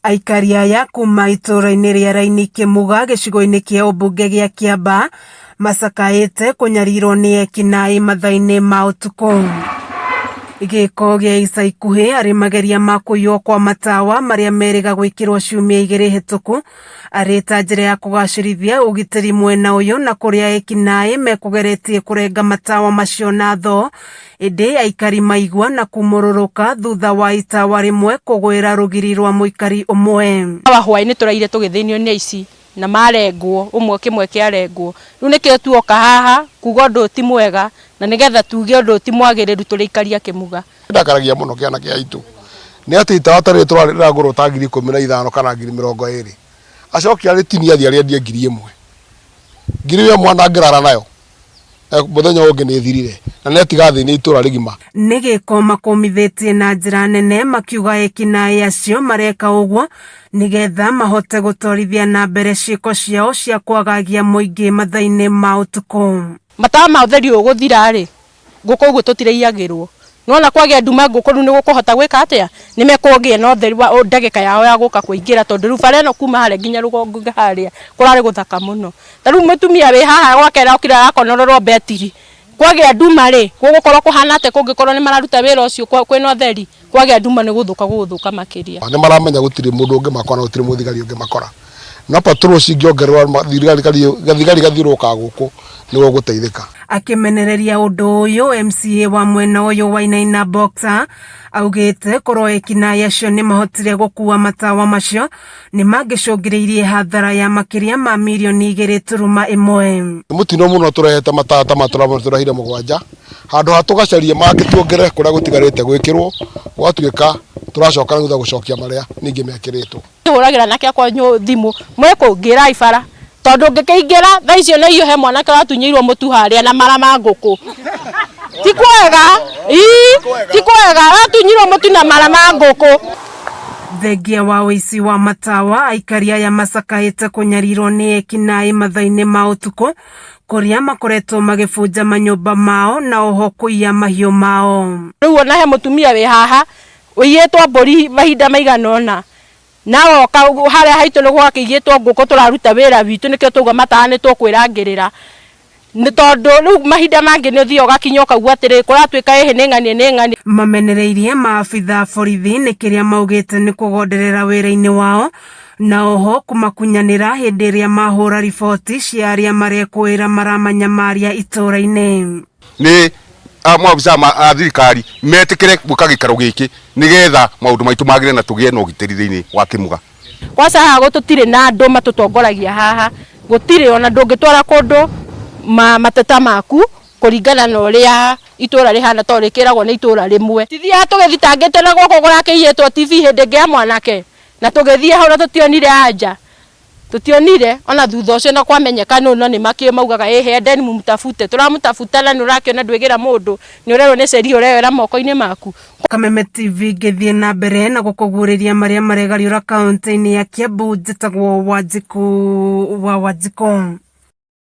Aikari aya kuma itũũra-inĩ rĩa Raini Kĩmuga gĩcigo-inĩ kĩa ũmbunge gĩa Kĩambaa macakaĩte kũnyarirwo nĩ ekinaĩ mathaa-inĩ ma ũtukũ. Gĩko gĩa ica ikuhĩ arĩ mageria ma kũiywo kwa matawa marĩa merĩga gwĩkĩrwo ciumia igĩrĩ hĩtũku arĩ ta njĩra ya kũgacĩrithia ũgitĩri mwena ũyũ na kũrĩa ekinaĩ mekũgeretie kũrenga matawa macio na thoo ĩndĩ aikari maigua na kumũrũrũka thutha wa itawa rĩmwe kũgwĩra rũgiri rwa mũikari ũmwe. Wa hwaĩ-inĩ tũraire tũgĩthĩnio nĩ aici na marengwo ũmwe kĩmwe kĩarengwo. Rĩu nĩkĩo tuoka haha kuga ũndũ ũyũ ti mwega na nĩgetha tuge ũndũ ũyũ ti mwagĩrĩru tũrĩ aikari a Kĩmuga. Ndakaragia mũno kĩana kĩa aitũ nĩ atĩ itawa ta rĩrĩ rĩragũrwo ta 15,000 kana 20,000 acoke arĩtinie athiĩ arĩendie 1000. Ngiri ĩyo mwana angĩrara nayo mũthenya ũyũ ũngĩ nĩ ĩthirire na nĩ atiga thĩinĩ itũra rĩgima. Nĩ gĩko makũmithĩtie na njĩra nene makiuga ekinaĩ acio mareka ũguo nĩgetha mahote gũtwarithia na mbere ciĩko ciao cia kwagagia mũingĩ mathaa-inĩ ma ũtukũ. Matawa ma ũtheri ũyũ gũthira rĩ, ngũkũ ũguo tũtiraiyagĩrwo. Nĩwona kwagĩa nduma ngũkũ rĩu nĩgũkũhota gwĩka atĩa? Nĩmekũgĩa na ũtheri wa ndagĩka yao ya gũka kũingĩra tondũ rĩu bara ĩno kuma harĩa nginya rũgongo harĩa kũrarĩ gũthaka mũno. Ta rĩu mũtumia wĩ haha gwake arokire arakonorerwo mbetiri, kwagĩa nduma rĩ, gũgũkorwo kũhana atĩa kũngĩkorwo nĩ mararuta wĩra ũcio kwĩna ũtheri? Kwagĩa nduma nĩ gũthũka gũgũthũka makĩria. Nĩ maramenya gũtirĩ mũndũ ũngĩmakora na gũtirĩ mũthigari ũngĩmakora. No patrol cingĩongererwo gathigari gathiũrũrũkaga gũkũ nĩ gũgũteithĩka. Akĩmenereria ũndũ ũyũ MCA wa mwena ũyũ Wainaina Boxer augĩte korwo ekinaĩ acio nĩmahotire gũkua matawa macio nĩmangĩcũngĩrĩirie hathara ya makĩria ma mirioni igĩrĩ turuma ĩmwe. Nĩ mũtino mũno tũrehete matawa ta maya tũrahire mũgwanja handũ ha tũgacarie mangĩ tuongerere kũrĩa gũtigarĩte gwĩkĩrwo gũgatuĩka tũracoka na thutha gũcokia marĩa ningĩ mekĩrĩtwo. Hũragĩra anake akwa thimũ, mwĩ kũ? Ngĩrai bara. Tondũ ngĩkĩingĩra thaa icio no ihiũhe mwanake ũratunyĩirwo mũtu harĩa na mara ma ngũkũ. Ti kwega, ii, ti kwega, aratunyirwo mũtu na mara ma ngũkũ. Thengia wa ũici wa matawa, aikari aya macakaĩte kũnyarirwo nĩ ekinaĩ mathaa-inĩ ma ũtukũ kũrĩa makoretwo magĩbunja manyũmba mao na oho kũiya mahiũ mao. Rĩu ona he mũtumia wĩ haha ũiyĩtwo mbũri mahinda maigana ũna na oka harĩa haitũ nĩ gwakĩiyĩtwo ngũkũ tũraruta wĩra witũ nĩkĩo twauga matawa nĩ tũkwĩrangĩrĩra nĩ tondũ rĩu mahinda mangĩ nĩ ũthiaga ũgakinya ũkaigua atĩrĩrĩ kũratuĩka ĩhĩ nĩ ng'ania nĩ ng'ania. Mamenereirie maabitha a borithi nĩ kĩrĩa maugĩte nĩ kũgonderera wĩra-inĩ wao na oho kũmakunyanĩra hĩndĩ ĩrĩa mahũra riboti cia arĩa marekũĩra maramanyamaria itũra-inĩ. Nĩ maobithaa a thirikari metĩkĩre gwĩka gĩikaro gĩkĩ nĩgetha maũndũ maitũ magĩre na tũgĩe na ũgitĩri thĩinĩ wa Kĩmuga. Kwanza haha gũtũtirĩ na andũ matũtongoragia haha, gũtirĩ ona ndũngĩtwara kũndũ mateta maku kũringana na ũrĩa itũra rĩhana tondũ rĩkĩragwo nĩ itũra rĩmwe. Tithiaga tũgĩthitangĩte na gũkũ kũrakĩiyĩtwo TV hĩndĩ ĩngĩ ya mwanake na tũgĩthiĩ hau na tũtionire anja. Tũtionire ona thutha ũcio na kwamenyeka nũ no nĩmakĩũĩ maugaga ĩhĩ endeni mumtafute tũramũtabuta na nĩũrakĩona ndwĩgĩra mũndũ nĩũrerwo nĩ sheria ũreyoera moko-inĩ maku. Kameme TV ngĩthiĩ na mbere na gũkũguũrĩria marĩa maregariũra kaũntĩ-inĩ ya Kiambu njĩtagwo Wanjikũ wa Wanjikũ.